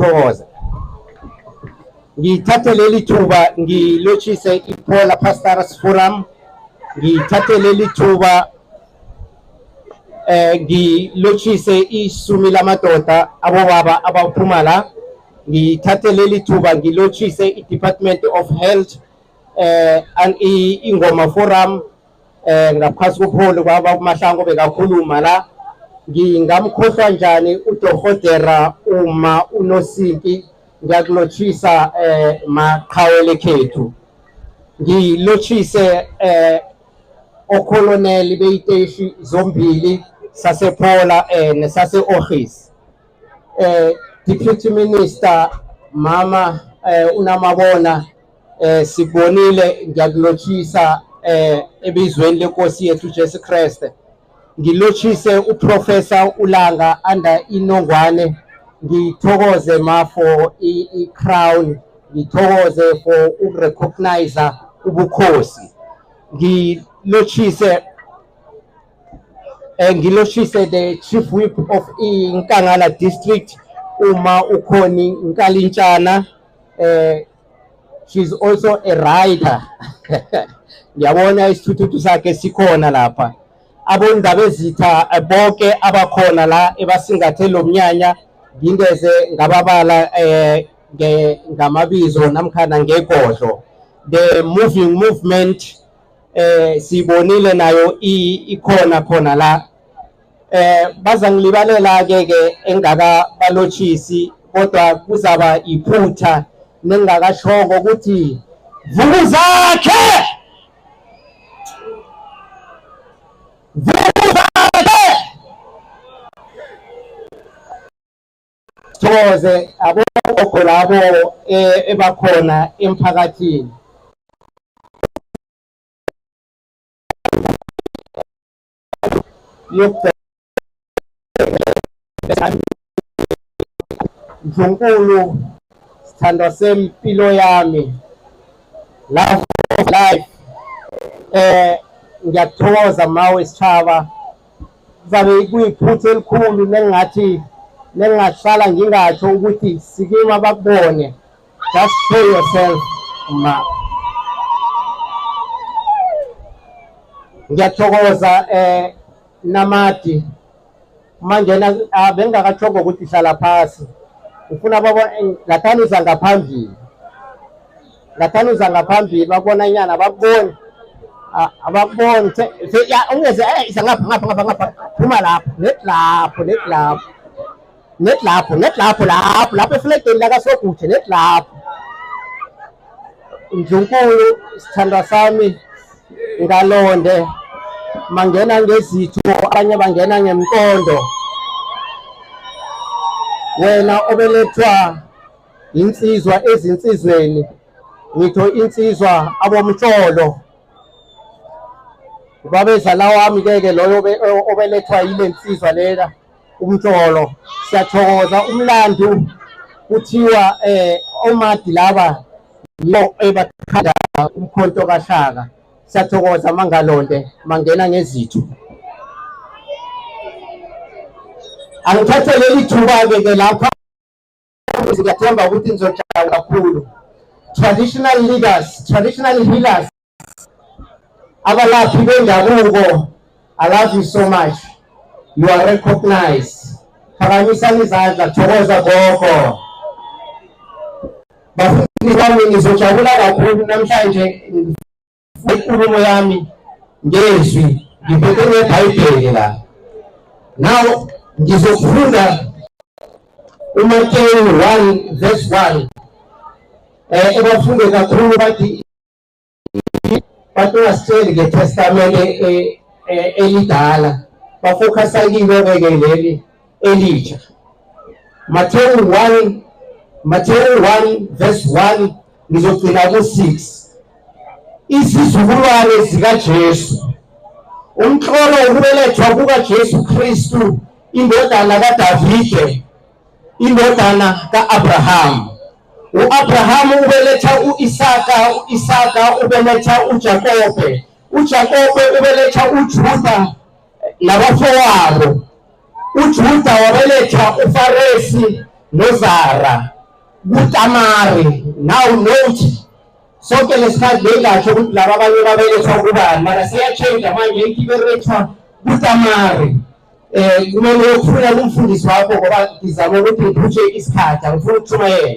Sithokoze. Ngithathe leli thuba ngilotshise iPhola Pastors Forum. Ngithathe leli thuba ngilotshise isumi lamadoda, abobaba abaphuma la. Ngithathe leli thuba ngilotshise i-Department of Health and Ingoma Forum ngaphasi kobuholi kwaba kuMahlangu bekakhuluma la. Ngingamkhohlwa njani uDohodera uma uNosimpi? Ngiyakulotshisa maqhawe lekhethu. Ngilotshise okoloneli beyiteshi zombili sasePhola nesase-Orhis. Deputy Minister Mama uNamabona, sibonile, ngiyakulotshisa ebizweni lenkosi yethu Jesu Christ. Ngilotshise uProfessor uLanga under inongwane. Ngithokoze ma for i-crown, ngithokoze for ukurecognize ubukhosi. Ngilotshise the chief whip of iNkangala District, uma ukhoni Nkalintshana. She's also a rider, ngiyabona isithuthuthu sakhe sikhona lapha. Abondaba ezitha bonke abakhona la ebasingathe lo mnyanya, ngingeze ngababala ngamabizo namkhana ngegodlo. The moving movement sibonile nayo ikhona khona la. Bazangilibalela ke engaka balotshisi, kodwa kuzaba iphutha nengakashongo ukuthi Vukuzakhe, Vukuzakhe. Sithokoze abogogo labo ebakhona emphakathini. Ndlunkulu, sithandwa sempilo yami, love of life, ngiyakuthokoza mawe sithaba. Kuzabe kuyiphutha elikhulu nengathi nengahlala ngingatsho ukuthi sikima bakubone. Just show yourself, ma. Ngiyathokoza Namadi mangena bengingakathogo ukuthi hlala phasi, ngifuna babona ngathani uza ngaphambili, ngathani uza ngaphambili, babona nyana abakuboni, abakuboni. Ya, ungeze iza ngapha, ngapha, ngapha, ngapha, phuma lapho, net lapho, net lapho, net lapho, net lapho, lapho, lapho eflegeni lakaSogutshe, net lapho. Ndlunkulu, sithandwa sami, ngalonde mangena ngezitho, abanye bangena ngemqondo. Wena obelethwa insizwa ezinsizweni, ngitho insizwa abomtsholo, ubabezala wami ke loyo obelethwa yile nsizwa lena umtsholo. Siyathokoza umlando kuthiwa omadi laba yibo ebakhanda umkhonto kaShaka. Siyathokoza Mangalonde, mangena ngezitho. Angithathe leli thuba ke lapha, ngiyathemba ukuthi nizojabula kakhulu. Traditional leaders, traditional healers, abalaphi bendabuko, I love you so much. You are recognized. Phakamisani izandla. Thokoza gogo. Bafundi bami, ngizojabula kakhulu namhlanje. Inkulumo yami ngezwi, ngiphethe ngeBhayibheli la. Now ngizofunda uMateyu 1 verse 1. Ebafunde kakhulu bathi ungasitsheli ngeTestamente elidala, bafocusa kilo ke leli elitsha. Mateyu 1, Mateyu 1 verse 1, ngizogcina ku-6. Isizukulwane sikaJesu. Umtlolo wokubelethwa kukaJesu Kristu, indodana kaDavide, indodana ka-Abraham. U-Abraham ubeletha u-Isaka, u-Isaka ubeletha uJakobe, uJakobe ubeletha uJuda nabafowabo. UJuda wabeletha uFaresi noZara. kuTamari. Now note, sonke lesikhathi bengasho ukuthi laba abanye babelethwa kubani, mara seyashintsha manje ithi belethwa kuTamari. Kumele uyofuna kumfundisi wakho ngoba ngizama ukuthi ngiphushe isikhathi, angifuni ukushumayela.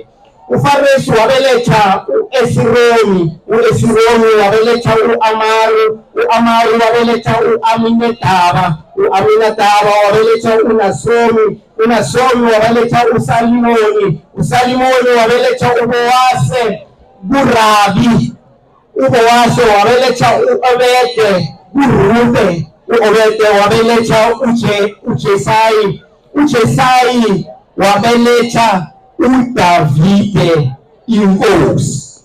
UFaresi wabeletha u-Esiromi, u-Esiromi wabeletha u-Amaru, u-Amaru wabeletha u-Aminadaba, u-Aminadaba wabeletha uNasomi, uNasomi wabeletha uSalimoni, uSalimoni wabeletha uBowase kuRabi, uBowase wabeletha u-Obede kuRute, u-Obede wabeletha uJesayi, uJesayi wabeletha uDavide inkosi.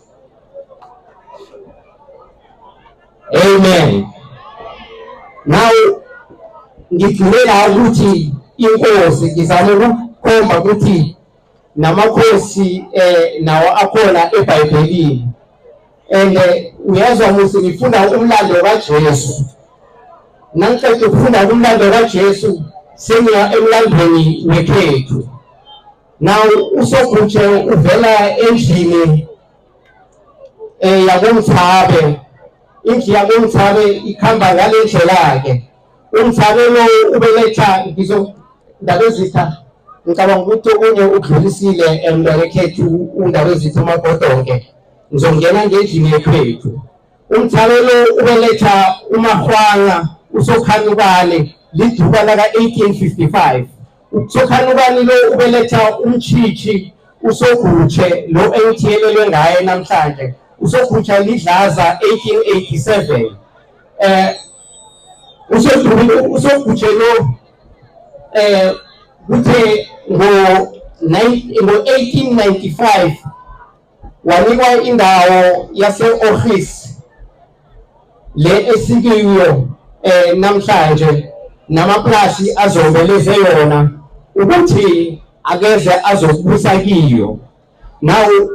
Amen. Now ngigcilela ukuthi inkosi, ngizama ukukhomba ukuthi namakhosi nawo akhona eBhayibhelini. And uyezwa musi ngifunda umlando kaJesu. Nangiqeda ukufunda umlando kaJesu sengiya emlandweni wekhethu. Now uSogutshe uvela endlini yakoMthabe. Indlu yakoMthabe ikhamba ngale ndlela-ke. UMthabe lo ubeletha ngizo Ndabezitha, ngicabanga ukuthi okunye ukudlulisile emberekhethu uNdabezitha uMagodonke. Ngizongena ngendlini yekhethu. UMthabe lo ubeletha uMahwanga uSokhanukane liduba laka-1855. USokhanukane lo ubeletha uMtshitshi uSogutshe lo engithiyelelwe ngaye namhlanje. USogutshe lidlaza 1887. USogutshe lo kuthe ngo-1895 wanikwa indawo yase-Orhis le esikiyo namhlanje namaplasi azombeleze yona ukuthi akeze azokubusa kiyo. Now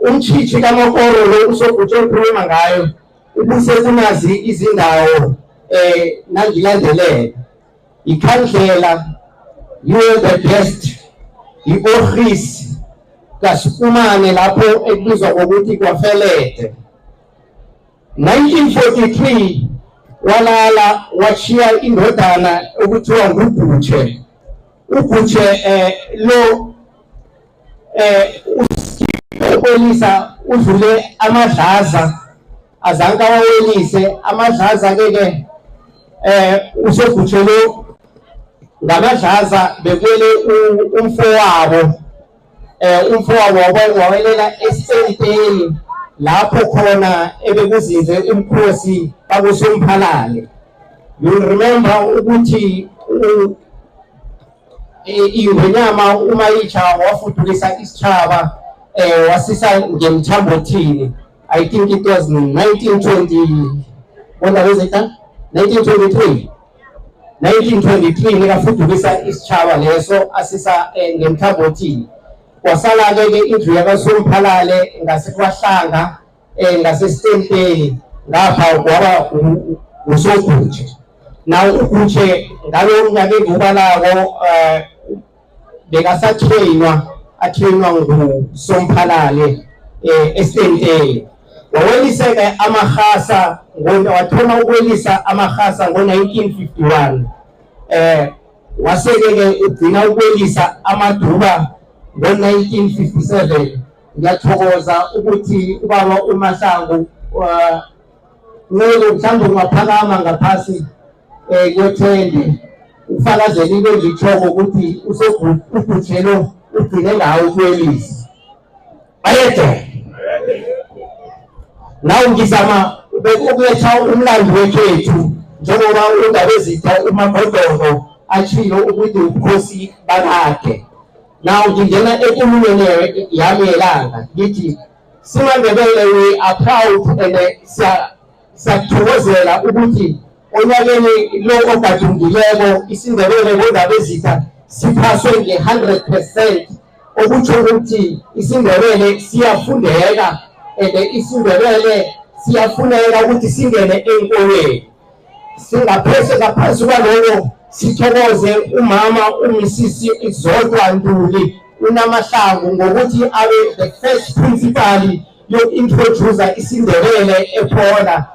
uMtshitshi kaMokoro lo uSogutshe okhuluma ngayo ubuse kunazi izindawo nangilandelela ikhandlela you the best i-Orhis kaSikumane lapho ekubizwa ngokuthi kwaFelede. 1943 walala washiya indodana okuthiwa nguGutshe. UGutshe lo ukwelisa udlule amadlaza azange awawelise amadlaza ke uSogutshe lo ngamadlaza bekwele umfowabo umfowabo wawelela esenteni lapho khona ebekuzinze umkhosi bakuSomphalale. You remember ukuthi ingwenyama uMayitsha wafudukisa isitshaba wasisa ngemthambothini. I think it was 1920, what was it? 1923. 1923 nikafudukisa isitshaba leso asisa ngemthambothini. Wasala ke indlu yakaSomphalale ngasekwahlanga ngasesitempeni ngapha kwaba uSogutshe. Now uGutshe ngalo mnyaka engiwubalako bekasatrainwa, atrainwa nguSomphalale esitempeni. Waweliseka amahasa wathoma ukwelisa amahasa ngo-1951. Waseke ke ugcina ukwelisa amaduba ngo-1957. Ngiyathokoza ukuthi ubaba uMahlangu Nceko mhlawumbe ungaphakama ngaphasi kwethende ufakazele into engiyitshoko ukuthi uSogutshe lo ugcine ngawo ukwelisa. Bayede. Naw ngizama ukuletha umlando wekhethu njengoba uNdabezitha uMagodongo achilo ukuthi ubukhosi bakade. Now ngingena enkulumweni yami yelanga ngithi simaNdebele we are proud and siyakuthokozela ukuthi onyakeni lo ogadungileko isiNdebele ngoNdabezitha siphaswe nge-100%, okutsho ukuthi isiNdebele siyafundeka and isiNdebele siyafuneka ukuthi singene enkolweni. Singaphese ngaphansi kwaloko sithokoze umama uMrs Zodwa Ntuli uNamahlangu ngokuthi abe the first principal yoku-introduce isiNdebele ePhola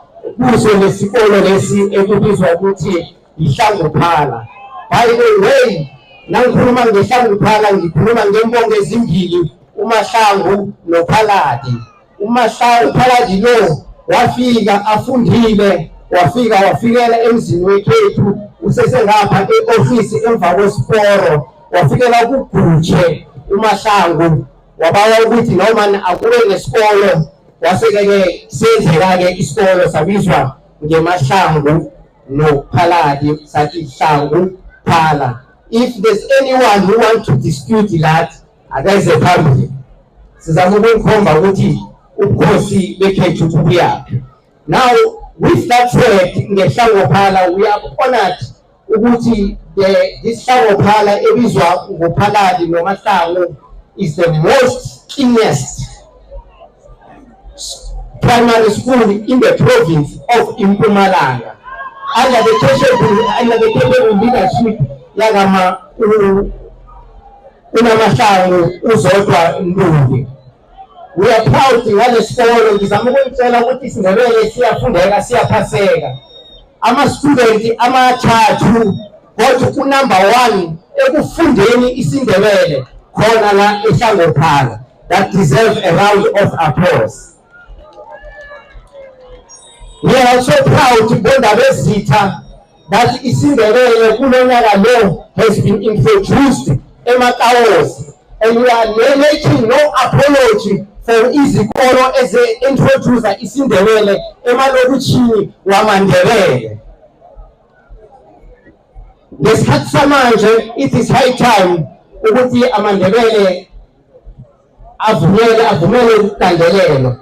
kuso lesikolo lesi ekubizwa ukuthi yiHlanguphala. By the way, nangikhuluma ngeHlanguphala ngikhuluma ngembongo ezimbili, uMahlangu noPhaladi. UMahlangu uPhaladi lo wafika afundile, wafika wafikela emzini wekhethu usesengapha e-ofisi emva kwesiporo, wafikela kuGutshe uMahlangu, wabawa ukuthi noma akube nesikolo. Wase-ke senzeka-ke isikolo sabizwa ngeMahlangu noPhaladi, sathi Hlangu Phala. If there's anyone who want to dispute that, akeze phambili, sizama ukukhomba ukuthi ubukhosi bekhethu bubuyaphi. Now, with that said, ngeHlangophala, we are honored ukuthi the this Hlangophala ebizwa ngoPhaladi noMahlangu is the most cleanest primary school in the province of Mpumalanga under the capable leadership yakama uNamahlangu uZodwa Ntuli. We are proud ngale sikolo. Ngizama ukunitshela ukuthi isiNdebele siyafundeka, siyaphaseka. Ama-student amathathu kodwa u-number one ekufundeni isiNdebele khona la eHlangophala, that deserve a round of applause. We are also proud, bondabezitha, that isiNdebele kulo nyaka lo has been introduced eMakawozi, and we are making no apology for izikolo eze-introduce isiNdebele emalokishini wamaNdebele. Ngesikhathi samanje, it is high time ukuthi amaNdebele avumele ukugandelelwa.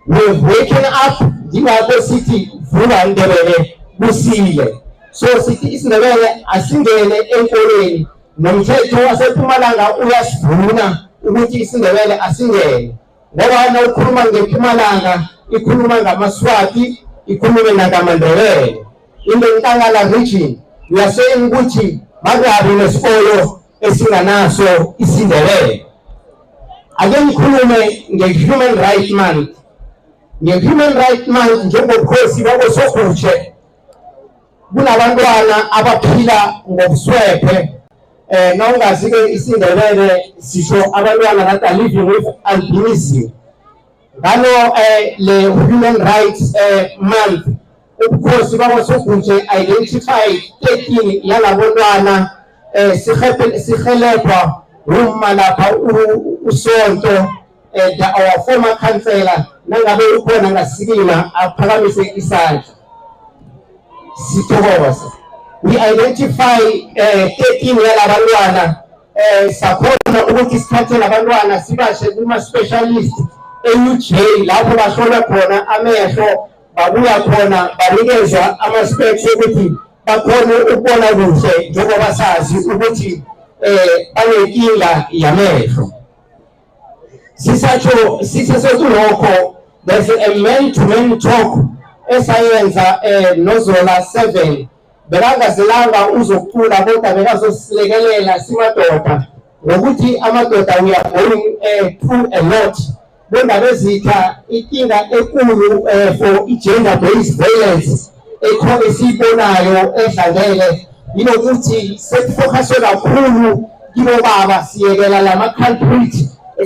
We've waken up, yingakho sithi vuka Ndebele, kusile. So sithi isiNdebele asingene enkolweni, nomthetho waseMpumalanga uyasivuna ukuthi isiNdebele asingene, ngoba na ukhuluma ngeMpumalanga ikhuluma ngamaSwati, ikhulume nangamaNdebele. In the Nkangala region, we are saying ukuthi makungabi nesikolo esinganaso isiNdebele. Ake ngikhulume nge-Human Right Month. Nge-Human Right Month, njengobukhosi bakoSogutshe, kunabantwana abaphila ngobuswephe. Nawungazi-ke isiNdebele, sisho abantwana that are living with albinism. Ngalo le Human Rights Month, ubukhosi bakoSogutshe identified 13 yalabantwana. Sihelebha uma lapha uSonto, our former councillor, nangabe ukhona ngasikima aphakamise isandla, sithokoze. We identify 13 yalabantwana, sakhona ukuthi sithathe labantwana sibashe kuma specialist e-UJ, lapho bahlolwa khona amehlo, babuya khona banikezwa ama-specs ukuthi bakhone ukubona kuhle, njengoba sazi ukuthi banenkinga yamehlo. Sisatsho sisesekulokho, there's a man to man talk esayenza noZola 7. Bekangazelanga uzokucula, kodwa bekazosilekelela simadoda ngokuthi amadoda, we are going through a lot. Bondaba ezitha, inkinga enkulu for i-gender based violence ekhona esiyibonayo edlangele yinokuthi sekufocuswe kakhulu kibobaba, siyekela lama-culprit,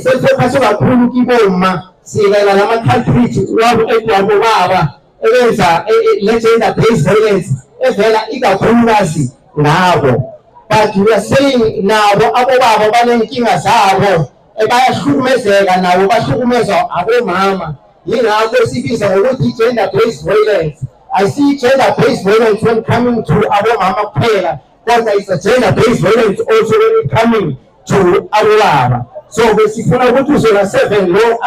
sekufocuswe kakhulu kiboma, siyekela lama-culprit wabo wabobaba ebenza le gender based violence evela ikakhulukazi ngabo. But we are saying nabo abobaba banenkinga zabo, bayahlukumezeka nabo, bahlukumezwa abomama. Yingakho sibiza ngokuthi i-gender based violence. I see gender based violence when coming to abomama kuphela, kodwa it's a gender based violence also when it coming to abobaba. So besifuna ukuthi uZola 7 lo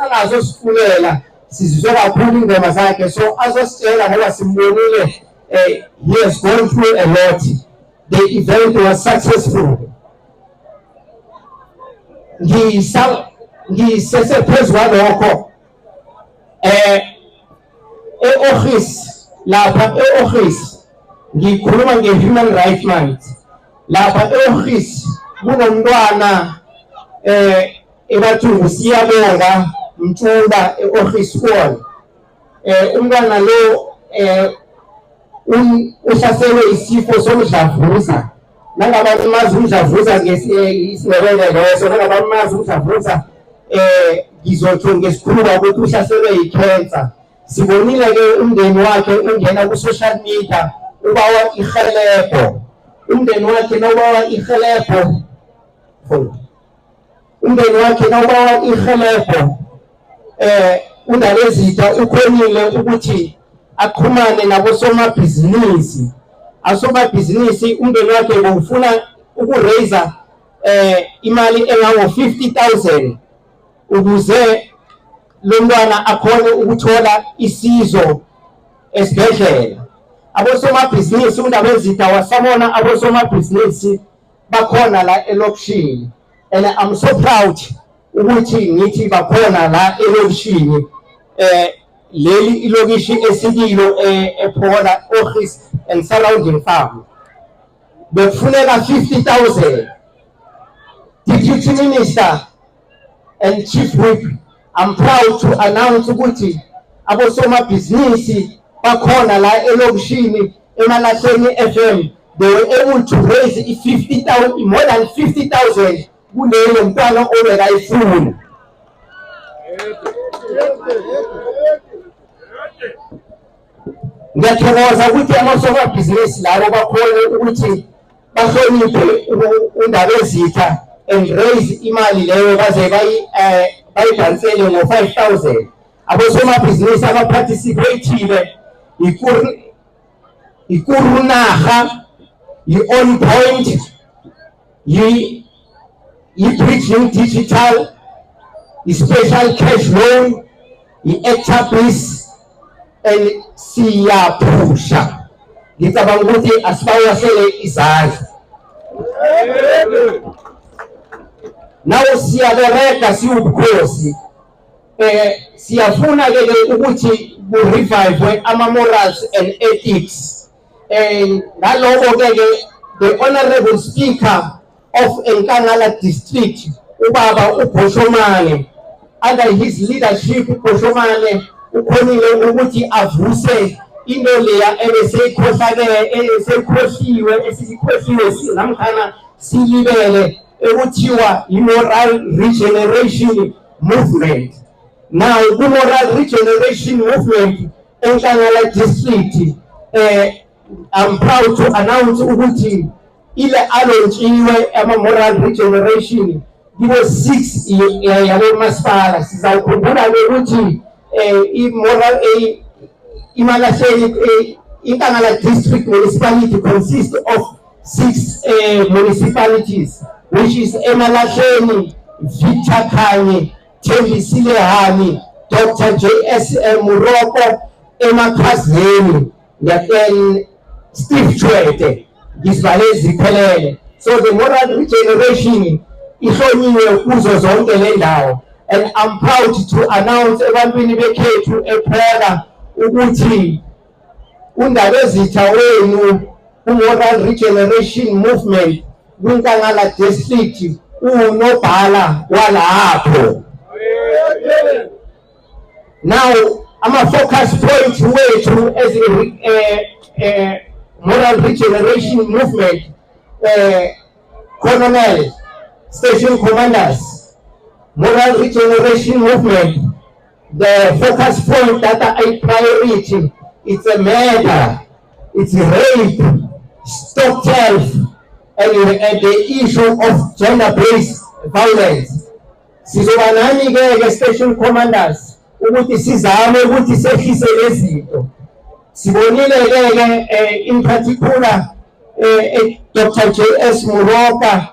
angazosifulela, sizizwe kakhulu ingoma zakhe, so azositshela ngoba simbonile, he has gone through a lot. The event was successful. Ngisese phezu kwalokho, e-office lapha e-office, ngikhuluma nge-Human Rights Month, lapha e-office kunomntwana. Ebathi nguSiyabonga Mtshula e-Ogiskol. Umntwana lo uhlaselwe isifo somdlavuza. Nangabe mazi umdlavuza ngesiNdebele leso, nangabe mazi umdlavuza, ngizotsho ngesikhuwa ukuthi uhlaselwe yi-cancer. Sibonile-ke umndeni wakhe ungena ku-social media ubawa ihelebho. Umndeni wakhe nawubawa ihelebho, umndeni wakhe nawubawa ihelebho, uNdabezitha ukhonile ukuthi aqhumane nabosomabhizinisi. Asomabhizinisi, umndeni wakhe bowufuna uku-raise imali engango 50,000 ukuze lo mntwana akhone ukuthola isizo esibhedlela. Abosomabhizinisi, uNdabezitha wasabona abosomabhizinisi bakhona la elokishini, and I'm so proud ukuthi ngithi bakhona la elokishini. Leli ilokishi esikilo ePhola, Ogies and surrounding farm, bekufuneka 50,000. Deputy Minister and Chief Whip, I'm proud to announce ukuthi abosomabhizinisi bakhona la elokishini eMalahleni FM, they were able to raise i-50,000, more than 50,000 kulelo mntwana obekayifuna. Ngiyathokoza ukuthi abosomabhizinisi labo bakhone ukuthi bahloniphe uNdabezitha and raise imali leyo baze bayidansele ngo-5000. Abosomabhizinisi aba-participate-ile iKurunaga, i-On Point, i-Bridging Digital, i-Special Cash Loan, i-Actabis and Siyaphusha. Ngicabanga ukuthi asibawahlele izandla. Nawo siyabereka siwubukhosi. Siyafuna ke ke ukuthi ku revive ama morals and ethics. Ngaloko ke ke the Honorable Speaker of Enkangala District, ubaba uBhoshomane, under his leadership uBhoshomane ukhonile ukuthi avuse into leya ebeseyikhohlakele, eseyikhohliwe, esisikhohliwe namkhana silibele, ekuthiwa i-moral regeneration movement. Now ku-moral regeneration movement eNkangala District, I'm proud to announce ukuthi ile alontshiwe ama-moral regeneration kibo 6 yabo masipala. Sizawukhumbula ukuthi i-moral iMalahleni, iNkangala District Municipality consists of six municipalities, which is Emalahleni, Victor Khanye, Thembisile Hani, Dr JS Moroka, Emakhazeni and Steve Tshwete. Ngizibale ziphelele. So the moral regeneration ihlonyiwe kuzo zonke le ndawo, and I'm proud to announce ebantwini bekhethu ePhola ukuthi uNdabezitha wenu ku-moral regeneration movement kwiNkangala District uwunobhala walapho. Now ama-focus point wethu as a moral regeneration movement, colonel, station commanders, moral regeneration movement, the focus point that are a priority, it's a murder, it's rape, stock theft and the issue of gender-based violence. Sizoba nani ke ke station commanders ukuthi sizame ukuthi sehlise lezinto. Sibonile ke ke in particular Dr JS Moroka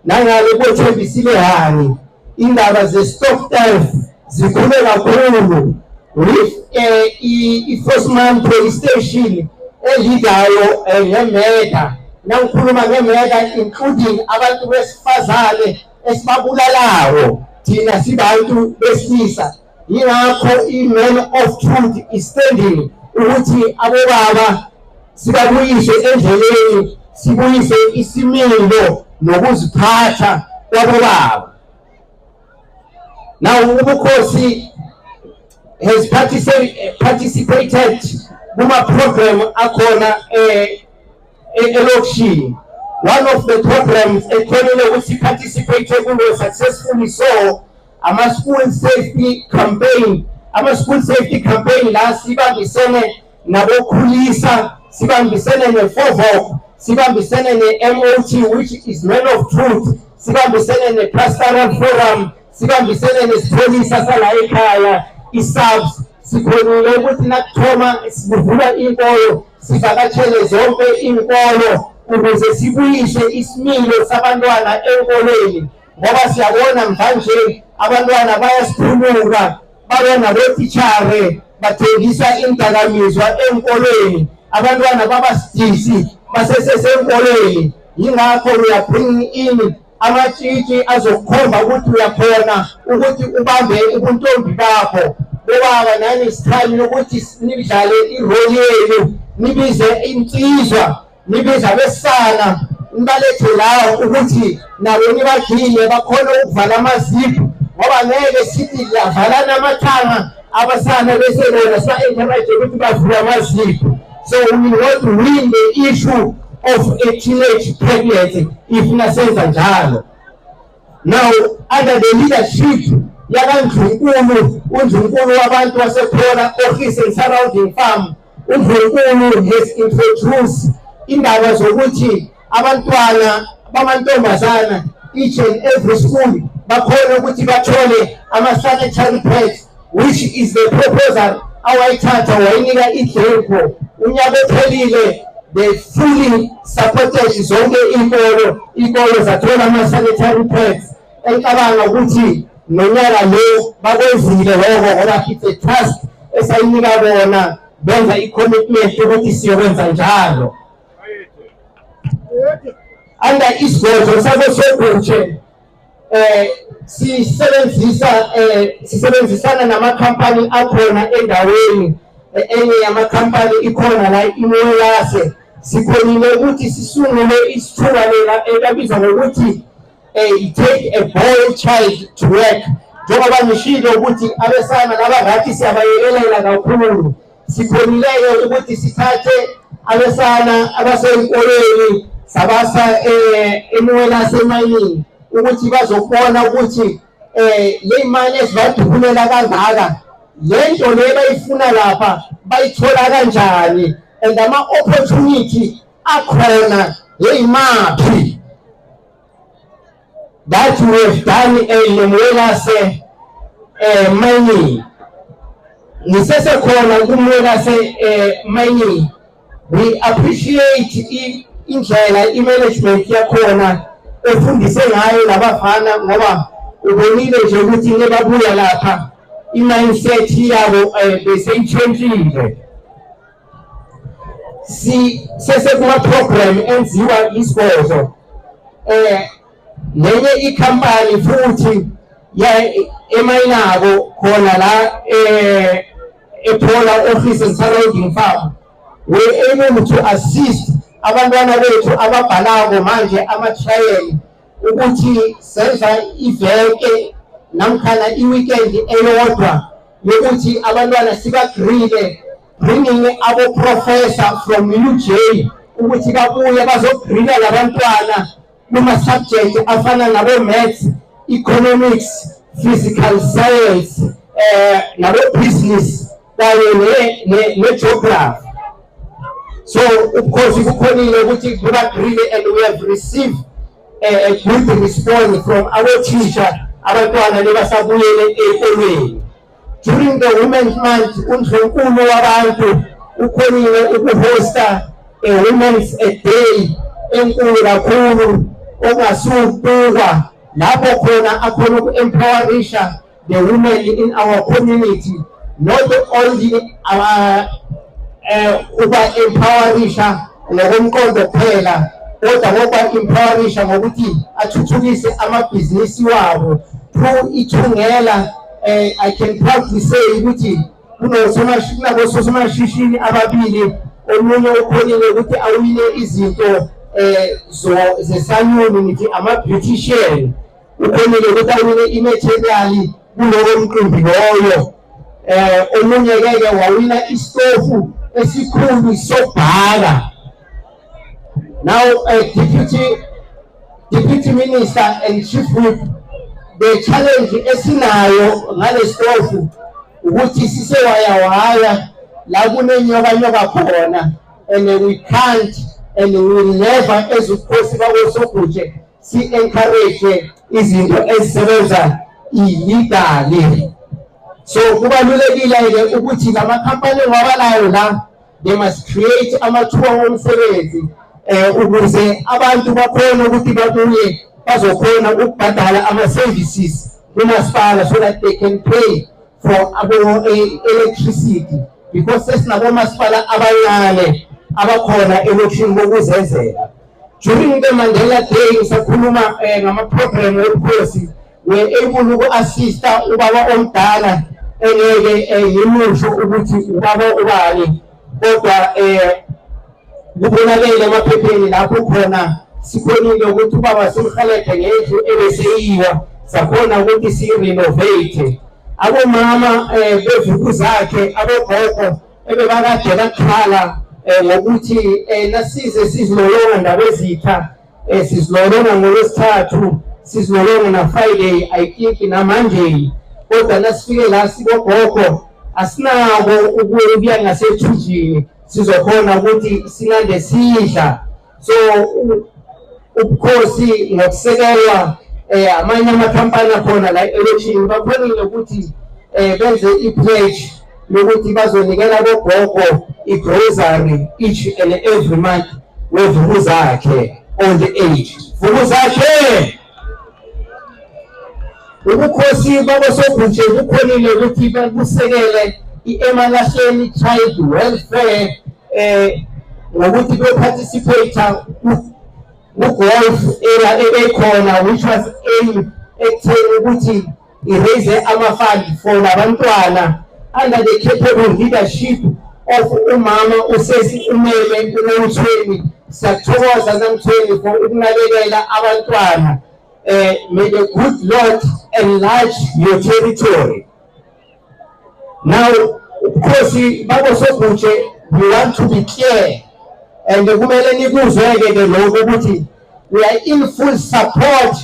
nangale koThembisile Hani, indaba ze-stock theft zikhule kakhulu with i-Vosman Police Station elidayo nge-murder. Nangikhuluma nge-murder, including abantu besifazane esibabulalako thina sibantu besilisa. Yingakho i-Man of Truth is standing ukuthi abobaba sibabuyise endleleni, sibuyise isimilo nokuziphatha kwabobaba. Now ubukhosi has participated kuma program akhona elokishini. One of the programs ekhonile ukuthi participate kulo successfully, so ama-school safety campaign. Ama-school safety campaign la sibambisene nabokhulisa, sibambisene ne-FOVOC, sibambisene ne-MOT, which is Men of Truth, sibambisene ne-Pastoral Forum, sibambisene nesipholisa sala ekhaya, i-SAPS. Sikhonile ukuthi nakuthoma kuvulwa inkolo, sivakatshele zonke inkolo ukuze sibuyise isimilo sabantwana enkolweni, ngoba siyabona mvanje abantwana bayasiphuluka, babe nabotitshare bathengisa indakamizwa enkolweni, abantwana babasidisi basesesenkolweni. Yingakho we are bringing in amatshitshi azokukhomba ukuthi uyakhona ukuthi ubambe ubuntombi bakho. Bobaba, nani isithami ukuthi nidlale i-role yenu, nibize insizwa, nibize abesana, nibalethe la ukuthi nabo nibagile bakhona ukuvala amazipho, ngoba ngeke sithi lavalana amathanga abasana bese bona siba-encourage ukuthi bavule amazipho. So we will not win the issue of a teenage pregnancy if nasenza njalo. Now, under the leadership yakandlunkulu, undlunkulu wabantu wasePhola, Office and surrounding farm, undlunkulu has introduced indaba zokuthi abantwana bamantombazana each and every school bakhona ukuthi bathole ama-sanitary pads, which is the proposal awayithatha wayinika iGlencoe unyaka ophelile. They fully supported zonke iy'kolo, iy'kolo zathola ama-sanitary pads. Engicabanga ukuthi nonyaka lo bakwenzile lokho, ngoba it's a task esayinika bona, benza i-commitment ukuthi siyokwenza njalo. Under isigodlo sakoSogutshe, sisebenzisana namakhampani akhona endaweni. Enye yamakhampani ikhona la, iMwelase. Sikhonile ukuthi sisungule isithuba lela elabizwa ngokuthi take a boy child to work. Njengoba ngishilo ukuthi abesana labangathi siyabayekelela kakhulu, sikhonile-ke ukuthi sithathe abesana abasey'kolweni sabasa eMwelase Mining ukuthi bazobona ukuthi le mali esibadubulela kangaka, le nto le bayifuna lapha bayithola kanjani and ama-opportunity akhona yeyimaphi. That we have done eMwelase Mining. Ngisesekhona kuMwelase Mining, we appreciate indlela i-management yakhona efundise ngayo labafana, ngoba ubonile nje ukuthi nebabuya lapha i-mindset yabo beseyitshentshile. Si sesekuma program enziwa isigodlo nenye ikhampani futhi ya emayinako khona la ePhola Office and surrounding farm. We able to assist abantwana bethu ababhalako manje ama-trial ukuthi senza iveke namkhana i-weekend eyodwa yokuthi abantwana siba-grille, bringing abo-professor from UJ ukuthi babuye bazo-grilla labantwana kuma-subject afana nabo-maths, economics, physical science, nabo-business kanye ne-geography. So ubukhosi bukhonile ukuthi buba-grille and we have received a good response from abothisha, abantwana lebasabuyele ey'kolweni. During the Women's Month, undlunkulu wabantu ukhonile uku-hosta a Women's a Day enkulu kakhulu ongasukubukwa, lapho khona akhona uku-empowerisha the women in our community, not only uba-empowerisha ngokomqondo kuphela, kodwa ngokuba-empowerisha ngokuthi athuthukise amabhizinisi wabo through ithungela. I can proudly say ukuthi kunabosomashishini ababili, omunye ukhonile ukuthi awine izinto ze-salon, ngithi ama-beautician, ukhonile ukuthi awine i-material. Kulowo mcimbi loyo, omunye ke wawina isitofu esikhulu sobhaka. Now, deputy minister and chief whip, the challenge esinayo ngale stofu ukuthi sisewayawaya la kunenyoka nyoka khona, and we can't and we will never, as ubukhosi bakoSoguje, si-encourage izinto ezisebenza illegally. So kubalulekile-ke ukuthi lamakhampani engiwabalayo la, they must create amathuba omsebenzi ukuze abantu bakhone ukuthi babuye bazokhona ukubhadala ama-services kumasipala, so that they can pay for abo electricity, because sesinabomasipala abancane abakhona elokishini bokuzenzela. During the Mandela Day, ngisakhuluma ngama-program wobukhosi, we able uku-assista ubaba omdala engeke ngimusho ukuthi ubaba ubani, kodwa kubonakele emaphepheni lapho khona sikhonile ukuthi ubaba simhelebhe ngendlu ebeseyiwa, sakhona ukuthi siyi-renovate. Abomama beVukuzakhe, abogogo ebebakade bakhala ngokuthi nasize sizilolonga ndabezitha, sizilolonga ngolwesithathu, sizilolonga na Friday, I think na Monday, kodwa nasifike la sibogogo asinako ukuya ngasethunjini sizokhona ukuthi sinande sidla. So ubukhosi, ngokusekelwa amanye amakhampani akhona la elokishini, bakhonile ukuthi benze i-pledge yokuthi bazonikela bogogo i-grocery each and every month weVukuzakhe old age. Vukuzakhe, ubukhosi baboSoguje bukhonile ukuthi busekele i-Emalahleni Child Welfare ngokuthi be-participate ku-golf era ebekhona, which was aim ekutheni ukuthi i-raise ama-fund for labantwana, under the capable leadership of umama usesi umele uNomthweni. Siyathokoza, Namthweni, for ukunakekela abantwana. May the good Lord enlarge your territory. Now, ubukhosi baboSoguje, we want to be clear and kumele nikuzweke ke lokho ukuthi we are in full support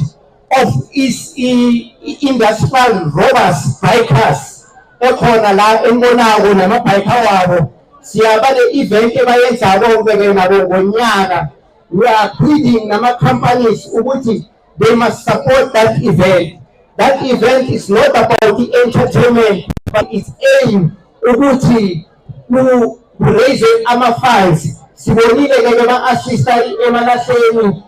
of is Industrial Robbers Bikers ekhona la enibonako namabhayikhha wabo. Siyaba le event ebayenzako ke nabo ngonyaka. We are pleading nama-companies ukuthi they must support that event. That event is not about the entertainment, but it's aim ukuthi ku-raise ama-funds. Sibonile ke ba-assista Emalahleni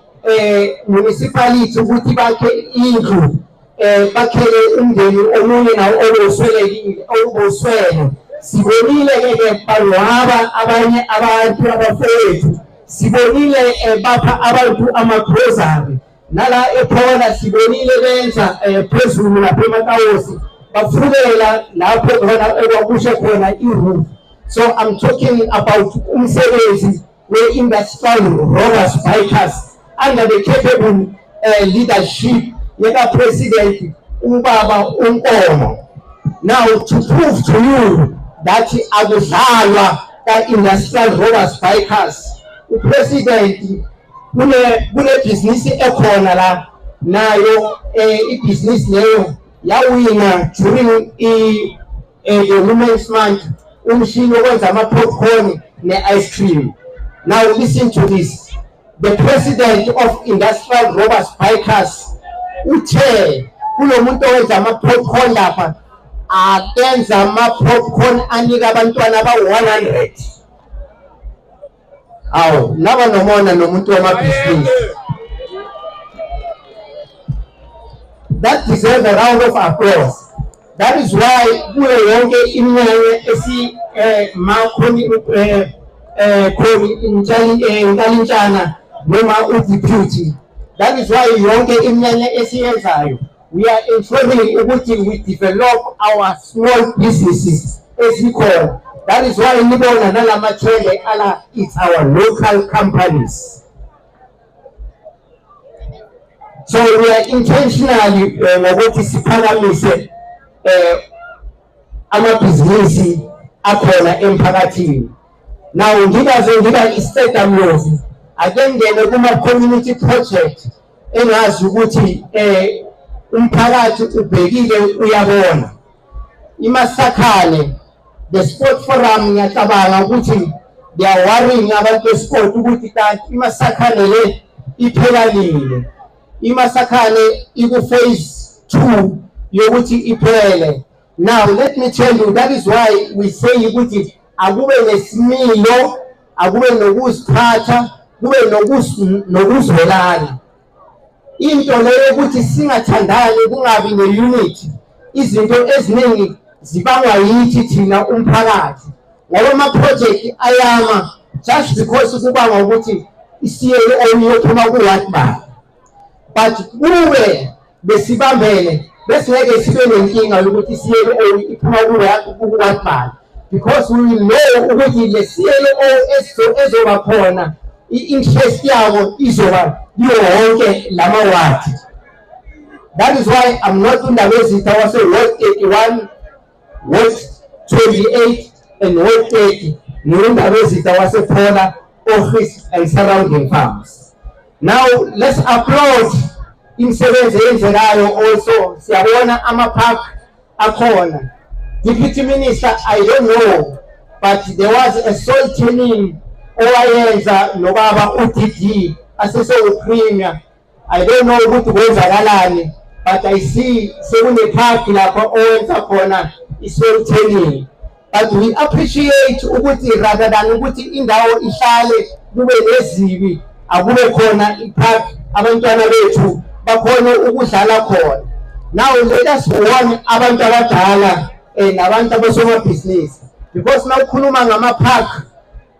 municipality ukuthi bakhe indlu, bakhele umndeni omunye nawo oboswelekile, oboswele. Sibonile ke bangcwaba abanye abantu abafowethu. Sibonile bapha abantu ama-grocery. Nala ePhola sibonile benza phezulu lapha eMakawosi, bafukela lapho khona ekwakushe khona i-roof. So I'm talking about umsebenzi we-Industrial Rollers Bikers under the capable leadership yeka-president ubaba uNkomo. Now, to prove to you that akudlalwa ka-Industrial Rollers Bikers, u-president kune business ekhona la nayo, ibhizinisi leyo yawina during i the Women's Month umshini okwenza ama-popcorn ne-ice cream. Now listen to this: the president of Industrial Robbers Bikers uthe kulo muntu owenza ama-popcorn lapha, akenza ama-popcorn anika abantwana aba-100. Awu, naba nomona nomuntu wamabhizinisi. That deserve a round of applause. That is why kuyo yonke iminyanya esi makhoni khoni intalintshana noma u-deputy, that is why yonke iminyanya esiyenzayo, we are ensuring ukuthi we develop our small businesses ezikhona. That is why nibona nalamathende ala, it's our local companies. So we are intentionally ngokuthi siphakamise. amabhizinisi akhona emphakathini. Now ngingaze ngiba isiceda mlozi, ake ngene kuma-community project engazi ukuthi umphakathi ubhekile, uyabona. IMasakhane, the sport forum, ngiyacabanga ukuthi they are worrying abantu be-sport ukuthi kanti iMasakhane le iphela nini. IMasakhane iku-phase 2 yokuthi iphele. Now let me tell you, that is why we say ukuthi akube nesimilo, akube nokuziphatha, kube nokuzwelana. Into leyo ukuthi singathandani, kungabi ne-unity, izinto eziningi zibangwa yithi thina umphakathi, ngoba ama-project ayama just because kubangwa ukuthi i-CAO iyophuma ku-ward bani. But kube besibambene, besingeke sibe nenkinga yokuthi i-CAO iphuma ku-ward bani, because we will know ukuthi le CAO ezoba khona, i-interest yabo izoba kuyo wonke lama-ward. That is why I'm not uNdabezitha wase-ward 31, ward 28 and ward 30. NginguNdabezitha wasePhola, Office and surrounding farms. Now let's applaud imisebenzi eyenzekayo. Also siyabona ama-park akhona. Deputy Minister, I don't know, but there was a soil turning owayenza nobaba uDD asesewu-premier. I don't know ukuthi kwenzakalani, but I see sekune-park lapho owenza khona i-soil turning. But we appreciate ukuthi rather than ukuthi indawo ihlale kube nezibi, akube khona i-park, abantwana bethu bakhone ukudlala khona. Now let us warn abantu abadala nabantu abosomabhizinisi, because nawukhuluma ngama-park,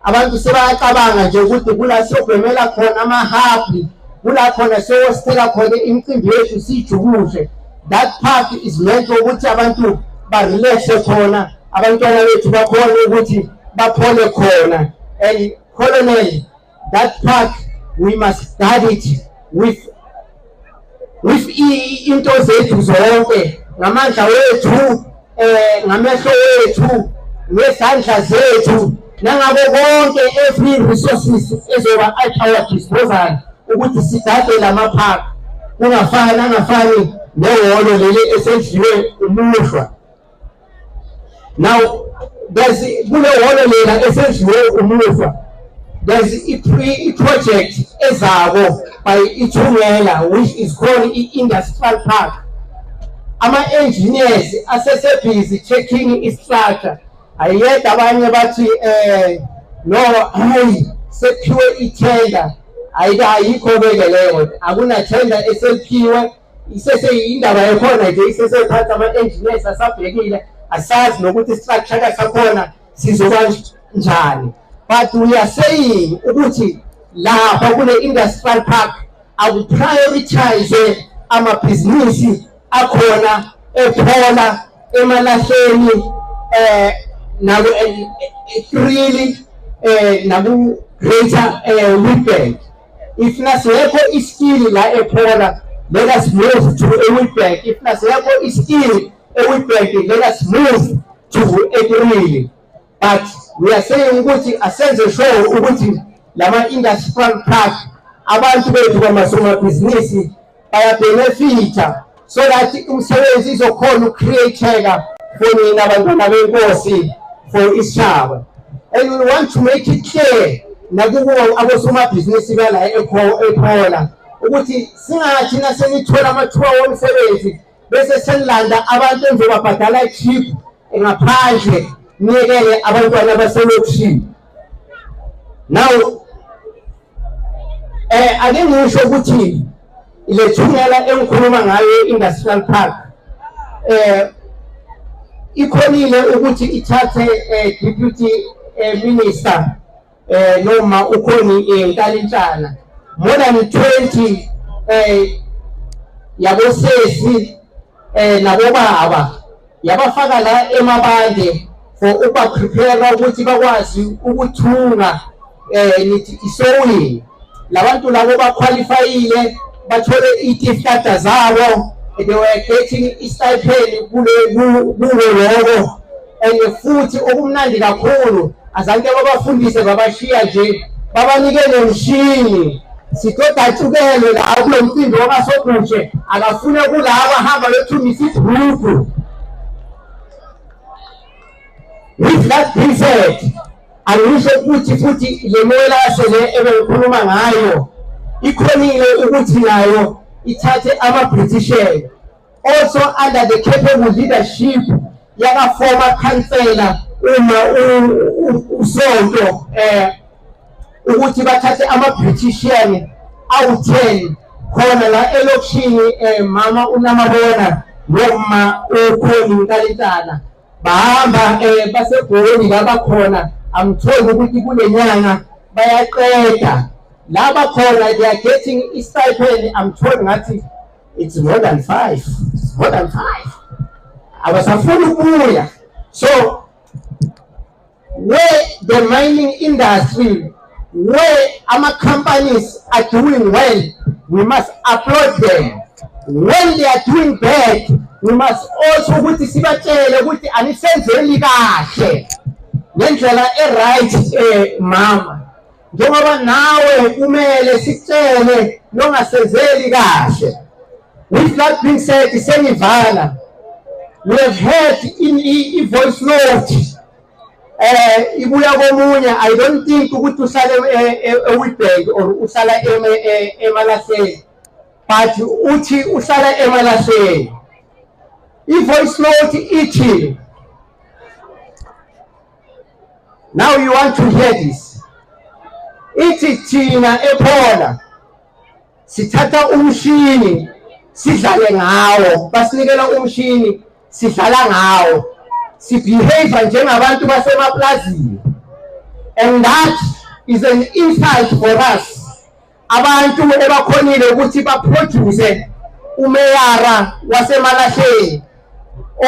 abantu sebayacabanga nje ukuthi kula siyobhemela khona amahappy, kula khona siyosithela khona imicimbi yethu siyijubushe. That park is meant ukuthi abantu ba-relaxe khona, abantwana bethu bakhone ukuthi baphole khona. And colonel, that park, we must guard it with into zethu zonke, ngamandla wethu, ngamehlo wethu, ngezandla zethu, nangabo konke, every resources ezoba at our disposal ukuthi sigade lama-park, kungafani angafani nehholo leli esedliwe umuhlwa. Now there's kule hholo lela esedliwe umuhlwa, there's i-project ezako by iThungela, which is called i-industrial park. Ama-engineers asese-busy checking i-structure. Ayiyeda, abanye bathi no, hayi, sekuphiwe ithenda. Ayikho beke leyo, akuna tender esephiwe, iseseyindaba yakhona nje, isesephansi, ama-engineers asabhekile. Asazi nokuthi i-structure sakhona sizoba njani, but we are saying ukuthi lapha kule industrial park aku-prioritize amabhizinisi akhona ePhola, eMalahleni, naku eKriel, naku Greater Witbank. If nasekho i-skill la ePhola, let us move to eWitbank. If nasekho i-skill eWitbank, let us move to eKriel. But we are saying ukuthi asenze sure ukuthi lama industrial park, abantu bethu bamasomabhizinisi baya-benefita, so that umsebenzi izokhona uku-createka for nina abantwana benkosi, for isitshaba. And we want to make it clear nakubo abosomabhizinisi bala ePhola ukuthi singathi nasenithola amathuba womsebenzi bese senilanda abantu enizobabhadala cheap ngaphandle, niyekele abantwana baselokishini. Now ake ngisho ukuthi le Thungela engikhuluma ngayo, industrial park, ikhonile ukuthi ithathe deputy minister noma ukhoni Nkalintshana more than 20 yabosesi nabobaba, yabafaka la emabande for ukuba prepare ukuthi bakwazi ukuthunga, nithi i-sewing. Labantu labo ba-qualifyile, bathole itifikata zabo. They were getting i-stipend kule kulo lokho, and futhi okumnandi kakhulu, azange babafundise babashiya nje, babanike nemishini. Sitodatshukelwe la kulo mcimbi wakaSoguche, akafune kulaba hamba lothungisa ibhrugu. With that being said, angisho ukuthi futhi le Mwelase le ebengikhuluma ngayo ikhonile ukuthi nayo ithathe ama-beautician, also under the capable leadership yaka-former councillor uma uSonto, ukuthi bathathe ama-beautician awu-10 khona la elokishini. Mama uNamabona noma uKhoni Nkalintana bahamba baseGoli labakhona. Angitholi ukuthi kule nyanga bayaqeda laba khona, they are getting i-stipend. I'm told ngathi it's more than five, it's more than five. Abasafuni ukubuya. So where the mining industry, where our companies are doing well, we must applaud them. When they are doing bad, we must also ukuthi sibatshele ukuthi anisenzeli kahle ngendlela e-right. Mama, njengoba nawe kumele sikutshele nongasenzeli kahle. With that being said, sengivala, we have heard in i-voice note ibuya komunye. I don't think ukuthi uhlale eWitbank or uhlala eMalahleni, but uthi uhlala eMalahleni. I-voice note ithi, now you want to hear this, ithi thina ePhola sithatha umshini sidlale ngawo, basinikela umshini sidlala ngawo, sibehave njengabantu basemaplazini, and that is an insult for us, abantu ebakhonile ukuthi baproduce umeyara waseMalahleni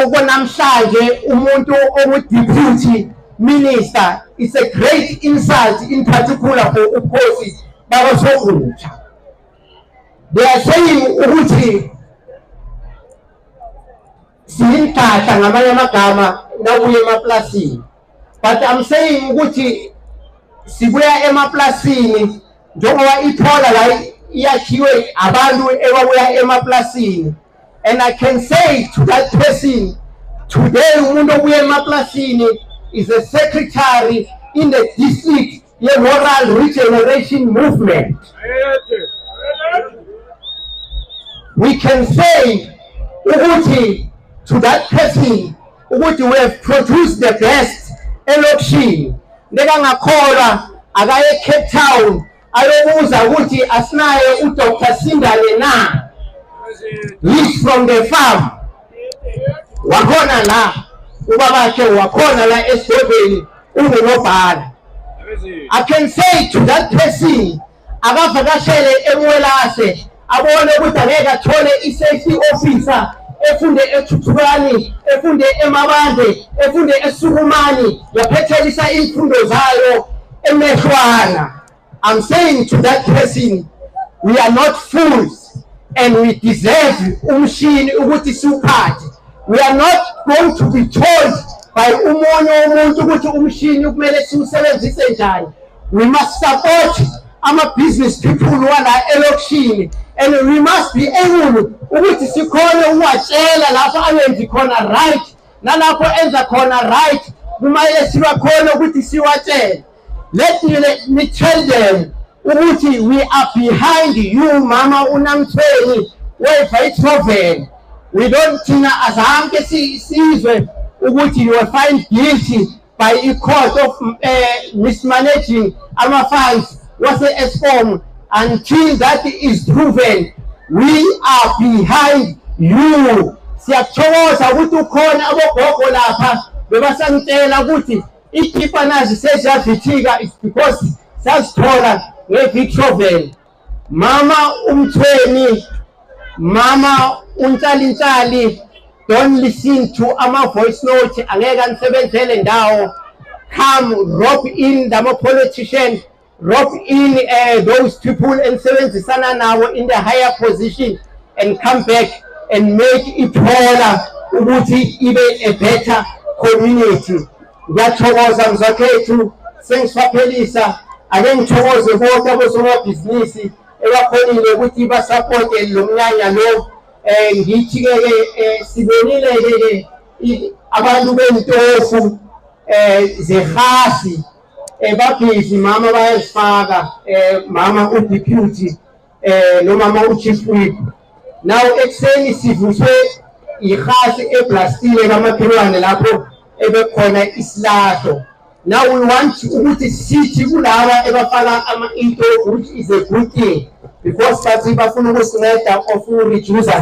okunamhlanje umuntu ongu-deputy minister. It's a great insult, in particular for ubukhosi bakwaSogutsha. They are saying ukuthi siyinhlahla, ngamanye amagama, nakuye emaplasini, but I'm saying ukuthi sibuya emaplasini njengoba iPhola la iyakhiwe abantu ebabuya emaplasini. And I can say to that person today, umuntu obuya emaplasini is a secretary in the district ye-Moral Regeneration Movement. We can say ukuthi to that person ukuthi we have produced the best elokishini. Nekangakholwa, akaye Cape Town ayobuza ukuthi asinaye uDr Sindane na. He's from the farm, wakhona la, ubabakhe wakhona la esigodlweni, ungunobhala. I can say to that person akavakashele eMwelase abone ukuthi angeke athole i-safety officer efunde eThuthukani, efunde eMabande, efunde eSukumani, yaphethelisa imfundo zayo eMehlwana. I'm saying to that person, we are not fools and we deserve umshini ukuthi siwuphathe. We are not going to be told by umunye umuntu ukuthi umshini kumele siwusebenzise njani. We must support ama-business people wala elokishini and we must be able ukuthi sikhone ukuwatshela lapho angenzi khona right, nalapho enza khona right, kumele sibakhone ukuthi siwatshele. Let me tell them ukuthi we are behind you, Mama uNamthweni weVitroveni. We don't, thina azange sizwe ukuthi you were found guilty by a court of mismanaging ama-funds wase-Eskom. Until that is proven, we are behind you. Siyakuthokoza ukuthi ukhona abogogo lapha bebasangitshela ukuthi ikipa nazi seziyavithika, it's because sazithola nge-Vitroven. Mama uMthweni, Mama uNtshalintshali, don't listen to ama-voice note, angeke anisebenzele ndawo. Come rope in lama-politician, rope in those people enisebenzisana nabo in the higher position and come back. and make iThola ukuthi ibe a better community. Ngiyathokoza, mzwakhethu. Sengiswaphelisa, ake ngithokoze bonke abosomabhizinisi ebakhonile ukuthi basapote lo mnyanya lo. Ngithi-ke ke sibonile-ke ke abantu bentofu zehasi babhizi, mama, bayazifaka, mama uDeputy nomama uChief Whip. Now ekuseni sivuswe ihasi eblastile kamakhelwane lapho ebekhona isilahlo. Now we want ukuthi sithi kulaba ebafaka ama-intofu, which is a good thing because bathi bafuna ukusinceda of reduce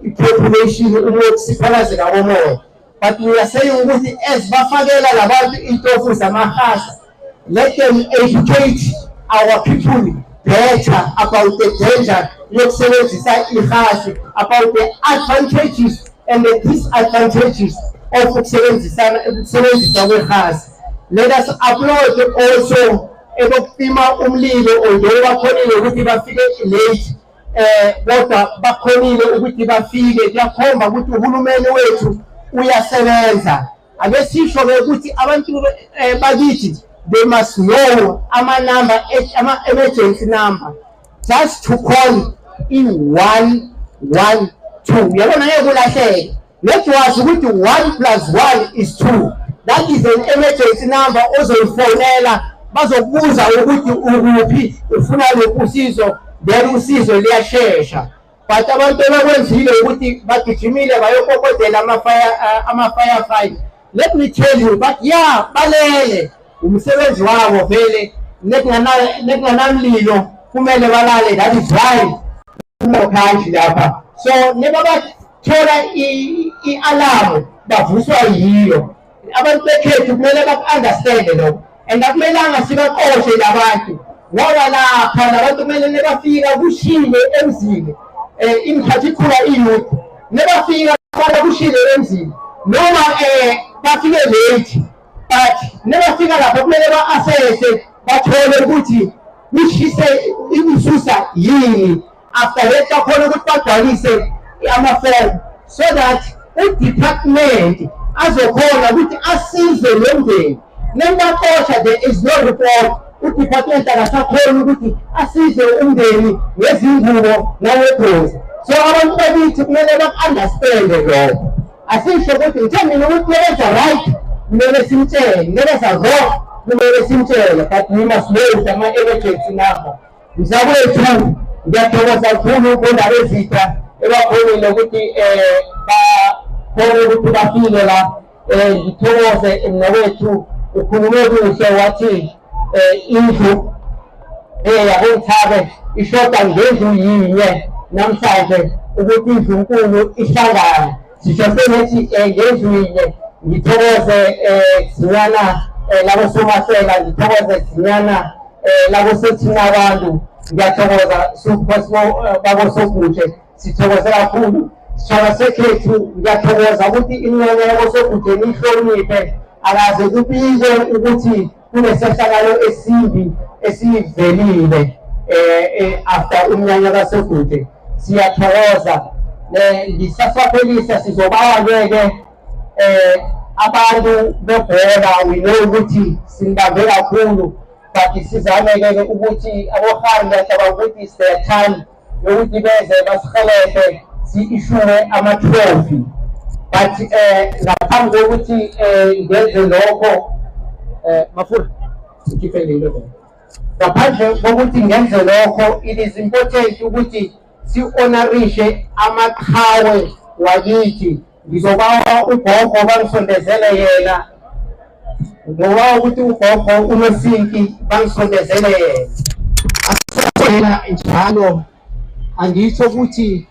i-population, ukusiphalazeka komoya, but we are saying ukuthi as bafakela labantu iy'tofu zamahasa, let them educate our people better about the danger yokusebenzisa ihasi, about the advantages and the disadvantages of ukusebenzisa kwehasi. Let us applaud also ebokucima umlilo, although bakhonile ukuthi bafike late, kodwa bakhonile ukuthi bafike. Kuyakhomba ukuthi uhulumeni wethu uyasebenza. Ake sisho ke ukuthi abantu bakithi, they must know ama-number, ama-emergency number, just to call i-112. Uyabona, ngeke ulahleke. Let wazi ukuthi 1 plus 1 is 2. That is an emergency number ozoyifonela, bazokubuza ukuthi ukuphi, ufuna luphi usizo, then usizo liyashesha. But abantu abakwenzile ukuthi bagijimile bayokokodela ama-firefighter, let me tell you, but yeah, balele, umsebenzi wabo vele. Nekunganamlilo kumele balale. That is why kanje lapha. So nebabathola i-alarm, bavuswa yiyo. Abantu bekhethu kumele baku-understande lokho and akumelanga sibaqoshe labantu, ngoba lapha labantu kumele nebafika kushile emzini, in particular i-youth, nebafika bala kushile emzini noma bafike late, but nebafika lapha kumele ba-assesse, bathole ukuthi kushise isusa yini. After that bakhona ukuthi bagcwalise ama-form so that udepartment azokhona ukuthi asize lo mndeni. Nembaqosha, there is no report, udepartment akasakhoni ukuthi asize umndeni ngezingubo nangegqozi. So abantu bakithi kumele baku-understande lokho. Asisho ukuthi ngithe mina ukuthi nebenza right kumele simtshele, nebenza wrong kumele simtshele, but we must know ama-emergency number. Mzakwethu, ngiyathokoza kakhulu kundaba ezitha ebakhonile ukuthi bakhone ukuthi bafike la. Ngithokoze mnawethu, ukhulume kuhle, wathi indlu yakoMthabe ishoda ngendlu yinye namhlanje ukuthi indlu nkulu ihlangane. Sisho sengithi ngendlu yinye. Ngithokoze zinyana labosomasela, ngithokoze zinyana labosethina abantu. Ngiyathokoza babosogutshe, sithokoze kakhulu, sitshaba sekhethu. Ngiyathokoza ukuthi iminyanya yabosogutshe niyihloniphe, akaze kubikwe ukuthi kunesehlakalo esimbi esivelile after umnyanya kaSogude. Siyathokoza. Ngisaswaphelisa, sizobawa-ke abantu bebhola, we know ukuthi sinibambe kakhulu, but sizame-ke ukuthi abohari, ngiyacabanga ukuthi it's their time yokuthi beze basihelebhe si-issue ama-trophy. But ngaphambi kokuthi ngenze lokho, mafura ngikhiphe lento, ngaphandle kokuthi ngenze lokho, it is important ukuthi si-honorishe amaqhawe wakithi. Ngizobawa ugogo bangisondezele yena, ngoba ukuthi ugogo unosinki, bangisondezele yena. Asondela njalo, angisho ukuthi